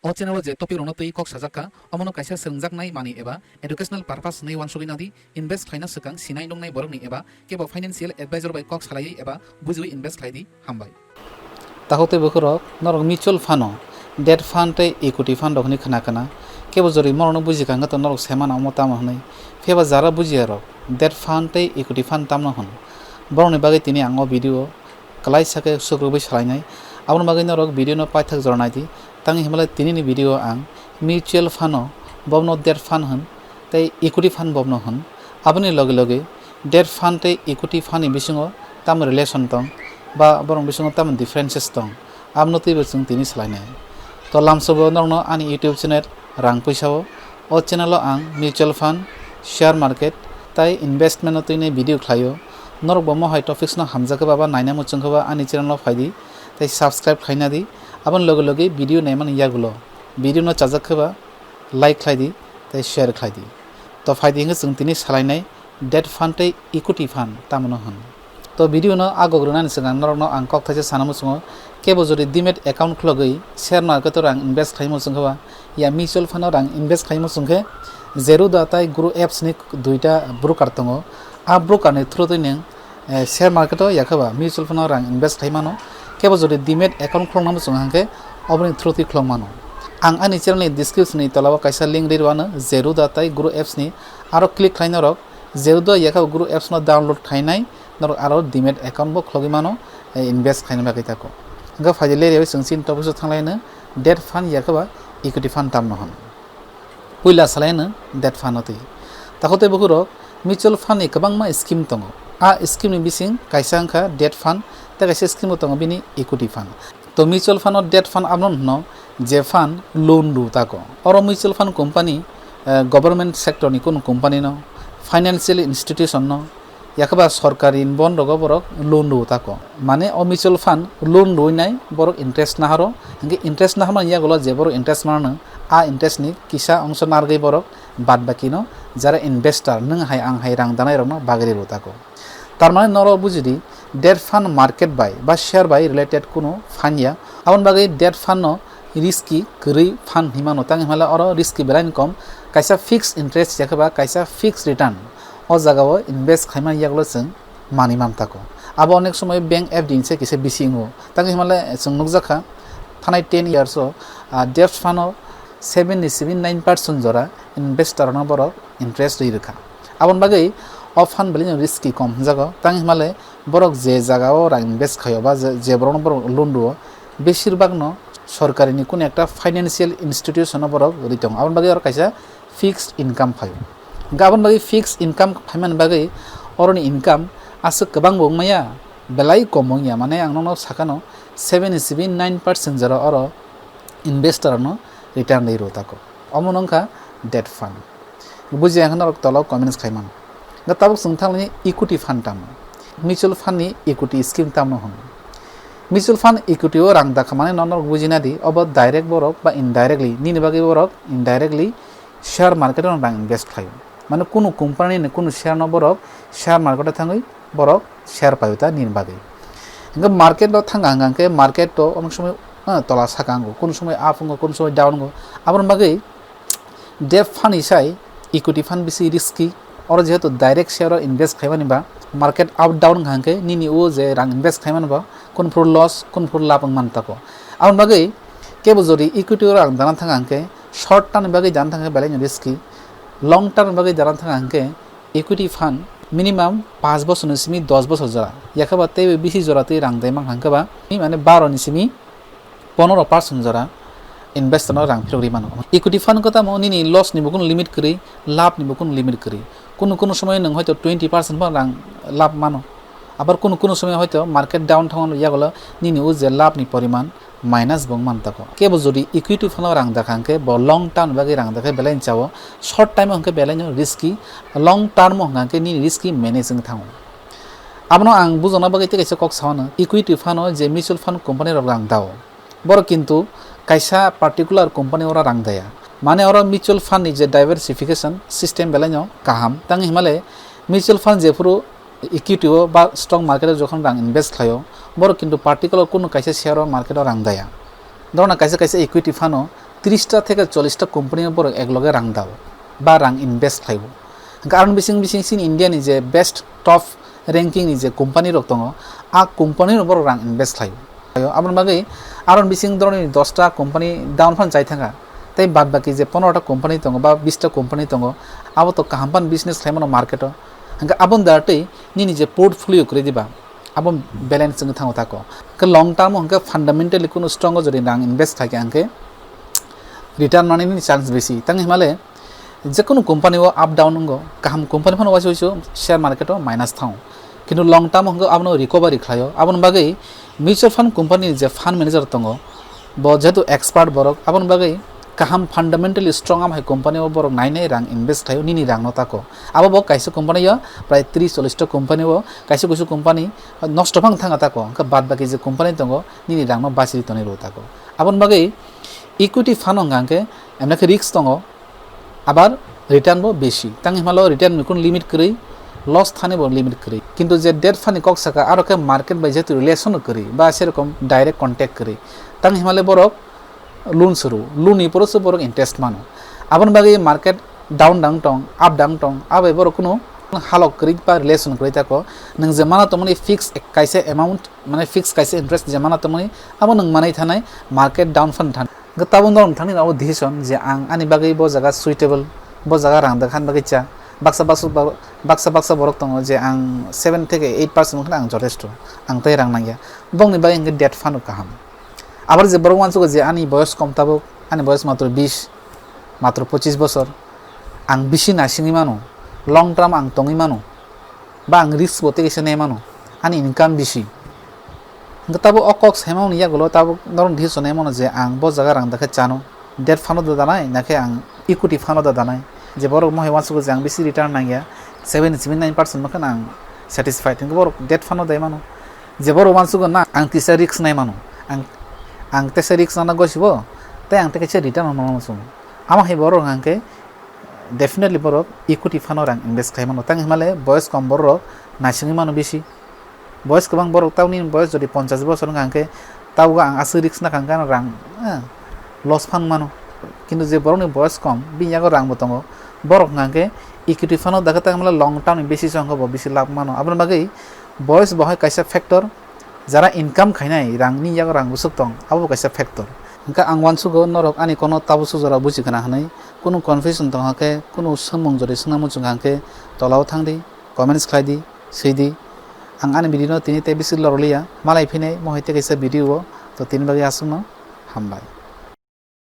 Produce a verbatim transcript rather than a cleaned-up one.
O channel o je topic rokno twi kok sajak kha, omono kaisa swrwngjaknai manwi eba educational purpose hwnwi uansugwi nadi, invest khlaina swkang sinai nuknai borokni eba kebo financial advisor bai kok salaiwi eba bujiwi invest khlai di. Hambai. Takhuk tei bukhuk rok, norok mutual fund o debt fund tei equity fund rok hwnwi khna khna. Kebo jori morokno buji kha wngkha to norok sai mano omo tamo hwnwi. Phiya ba jara bujiya rok debt fund tei equity fund tamno hwn, borokni bagwi tini ang o video kwlaisa khe sukrubwi salainai. Aboni bagwi norok video no paithak jora naidi. Tangwi hwnba le tinini video o ang mutual fund o bobno debt fund hwn tei equity fund bobno hwn. Aboni loge loge debt fund tei equity fund ni bisingo tamo relation tong ba borok bisingo tamo differences tong, abono twibo chwng tini salainai. To lamsobo norokno ani YouTube channel Rang Puisa o, o channel o ang mutual fund, share market tei investment no twinai video khlaio. Norok bo mohai topics no hamjakhe ba, ba naina muchungkhe ba ani channel o phaidi tei subscribe khlaina di. Aboni loge loge video naimani yagulo video no chajakkhe ba like khlai di tei share khlai di. To phaidi hwnkhe chwng tini salainai debt fund tei equity fund tamno hwn. To video no agok rwnani swkang norokno ang kok thaisa sana muchungo, kebo jodi demat account khulogwi share market o rang invest khlai muchungkhe ba ya mutual fund o rang invest khlai muchungkhe Zerodha tei Grow Apps ni duita broker tongo. A broker ni through twi nwng eh, share market o yakhe ba mutual fund o rang invest khlai mano. Kebo jodi demat account khulokna muchung hwnkhe oboni through twi khulok mano. Ang ani channel ni description ni tola o kaisa link ri rwano Zerodha tei Grow Apps ni, aro click khlai norok Zerodha yakhe ba Grow Apps no download khlainai norok aro demat account bo khulogwi mano, eh, invest khlaina bagwi tako. Hwnkhe phaidi le rwi chwng chini topic o thanglaino debt fund yakhe ba equity fund tamno hwn. Puila salaino debt fund o twi. Takhuk tei bukhuk rok, mutual fund ni kwbangma scheme tongo. A scheme ni bising kaisa wngkha debt fund, tei kaisa scheme bo tongo bini equity fund. To mutual fund o debt fund abono hwno je fund loan rw tako. Oro mutual fund company, eh, government sector ni kunu company no, financial institution no, yakhe ba sorkari bond rogo borok loan rw tako. Mane o mutual fund loan rwi nai borok interest naharo, hwnkhe interest naharmani yagulo je borok interest mano, a interest ni kisa ongso narwgwi borok bad baki no jara investor nwng hai ang hai rang danai rokno bagwi rw tako. Tar mane norok buji di, debt fund market bai ba share bai related kunu fund ya. Aboni bagwi debt fund no risky kwrwi fund hinwi mano, tang hinmale oro risky belai ni kom, kaisa fixed interest yakhe ba kaisa fixed return o jaga o invest khaimani yagulo chwng manwi man tako. Abo onek somoi bank F D ni se kisa bisi wngo. Tang hinmale chwng nukjakha thanai ten years o, ah, debt fund o seven ni simi nine percent jora investor no borok interest rwi rwkha. Aboni bagwi o fund belai no risky kom hwnjago. Tang hinmale borok je jaga o rang invest khaio ba je, je borok no borok loan rwo, besir bak no sorkari ni kunu ekta financial institution o borok rwi tongo. Aboni bagwi oro kaisa fixed income phaio. Hwnkhe aboni bagwi fixed income phaimani bagwi oroni income aswk kwbang bo wngmaya, belai kom wngya, mane ang nono sakano seven ni simi nine percent jora oro investor no return rwi rw tako. Omo wngkha debt fund. Bujiya hwnkhe norok tolo comments khai mano. Hwnkhe tabuk chwng thangmani equity fund tamo? Mutual fund ni equity scheme tamo hwn? Mutual fund equity o rang dakha mani no norok bujina di, obo direct borok ba indirectly, nini bagwi borok indirectly share market o rang invest khlaio. Mane kunu company ni kunu share no borok share market o thangwi borok share paio ta nini bagwi. Hwnkhe market o thangkha hwnkha hwnkhe market o onek somoi, eh, tola saka wngo, kunu somoi up wngo, kunu somoi down wngo. Aboni bagwi debt fund ni sai equity fund bisi risky. Oro jehetu direct share o invest khaimani ba market up down wngkha hwnkhe nini o je rang invest khaimani ba kunu phuru loss, kunu phuru labh wng man tako. Aboni bagwi kebo jodi equity o rang dana thangkha hwnkhe short term ni bagwi dana thangkha belai no risky, long term ni bagwi dana thangkha hwnkhe equity fund minimum paanch bochor ni simi dos bochor jora, yakhe ba teibo bisi jora twi rang dai mankha hwnkhe ba, mane baro ni simi ponoro percent jora investor no rang philok ri mano. Equity fund khe tamo nini loss ni bo kunu limit kwrwi, labh ni bo kunu limit kwrwi. Kunu kunu somoy nwng hoito twenty percent bo rang labh mano. Abar kunu kunu somoy hoito market down thangmani yagulo nini o je labh ni poriman minus bo wng man tako. Kebo jodi equity fund o rang dakha hwnkhe bo long term ni bagwi rang dakha belai ni chao, short time o hwnkhe belai no risky, long term o hwnkha hwnkhe nini risky manage wng thango. Abono ang bujokna bagwi tei kaisa kok sao no, equity fund o je mutual fund company rok rang dao, borok kintu kaisa particular company oro rang daya. Mane oro mutual fund ni je diversification system belai no kaham. Tang hinmale mutual fund jephuru equity o ba stock market o jokhon rang invest khlaio, borok kintu particular kunu kaisa share o market o rang daya. Dorna kaisa kaisa equity fund o trista theke cholista company o borok ekloge rang dao ba rang invest khlaio. Hwnkhe aroni bising bising chini India ni je best top ranking ni je company rok tongo, a company rok borok rang invest khlaio. Aboni bagwi aroni bising doroni dosta company down phan chai thangkha, tei bad baki je pondro ta company tongo ba bista company tongo, abo to kaham phan business khlaimano market o. Hwnkhe aboni daratwi nini je portfolio kwrwi diba, abo balance wngwi thango tako. Hwnkhe long term o hwnkhe fundamentally kunu strong o jodi rang invest khaikha hwnkhe return manwi nini chance bisi. Tang himale jekunu company o up down wngo, kaham company phano waisa waisa share market o minus thango. Kintu long term o hwnkhe abono recovery khlaio. Aboni bagwi mutual fund company ni je fund manager tongo, bo jehetu expert borok, aboni bagwi kaham fundamentally strong amhai company o borok nainai rang invest khlaio nini rangno tako. Abo bo kaisa company o prai tris chollish ta company o kaisa kuisu company nosto phang thanga tako, hwnkhe bad baki je company tongo nini rangno bachiri tonwi rw tako. Aboni bagwi equity fund o hwnkha hwnkhe emnakhe risk tongo, abar return bo besi. Tang himalo return ni kun limit kwrwi, loss thani bo limit kwrwi. Kintu je debt fund ni kok saka, aro khe market bai jehetu relation kwrwi ba serokom direct contact kwrwi, tang himale borok loan suru, loan ni poro se borok interest mano. Aboni bagwi market down dang tong, up dang tong, abai borok kunu halok kwrwi ba relation kwrwi tako. Nwng je mana tongmani fix kaisa amount, mane fix kaisa interest je mana tongmani, abo nwng manwi thanai, market down phan than. Hwnkhe tabuk norok thani abo decision je ang ani bagwi bo jaga suitable, bo jaga rang dakhan bagwi cha. Baksa baksa, baksa baksa borok tongo je ang seven theke eight percent wngkha ang jotesto, ang tei rang nangya. Bongni bagwi hwnkhe debt fund o kaham. Abar je borok uansugo je ani boyos kom tabuk, ani boyos matro bish, matro pochis bosor, ang bisi naisingwi mano, long term ang tongwi mano, ba ang risk bo tei kaisa nai mano, ani income bisi. Hwnkhe tabuk o kok saimani yagulo tabuk norok decision nai mano je ang bo jaga rang dakhe chano, debt fund o da danai, nakhe ang equity fund o da danai. Je borok mohai uansugo je ang bisi return nangya, seven simi nine percent mankhe ang satisfied, hwnkhe borok debt fund o dai mano. Je borok uansugo na ang tisa risk nai mano, ang, ang tesa risk nana gosibo, tei ang tei kaisa return o mano muchungo. Amo hai borok hwnkhe definitely borok equity fund o rang invest khai mano. Tang himale boyos kom borok rok naisingwi mano bisi. Boyos kwbang borok, tabuk nini boyos jodi ponchash bosor wngkha hwnkhe, tabuk ang aswk risk nakha hwnkhe ano rang, eh, loss phan mano. Kintu je borokni boyos kom, bini yago rang bo tongo, borok hwnkha hwnkhe equity fund o dakhe tang himale long term ni basis o hwnkhe bo bisi lab mano. Aboni bagwi boyos bo hai kaisa factor, jara income khainai rangni yago rang bwswk tong, abo bo kaisa factor. Hwnkhe ang uansugo norok ani kono tabuk sujora buji khna hwnwi, kunu confusion tongkha khe, kunu swngmung jodi swngna muchungkha hwnkhe tolao thangdi, comments khlaidi, swidi. Ang ani video no tini tei bisi lorliya, malai phinai mohai tei kaisa video o, to tini bagwi aswkno hambai.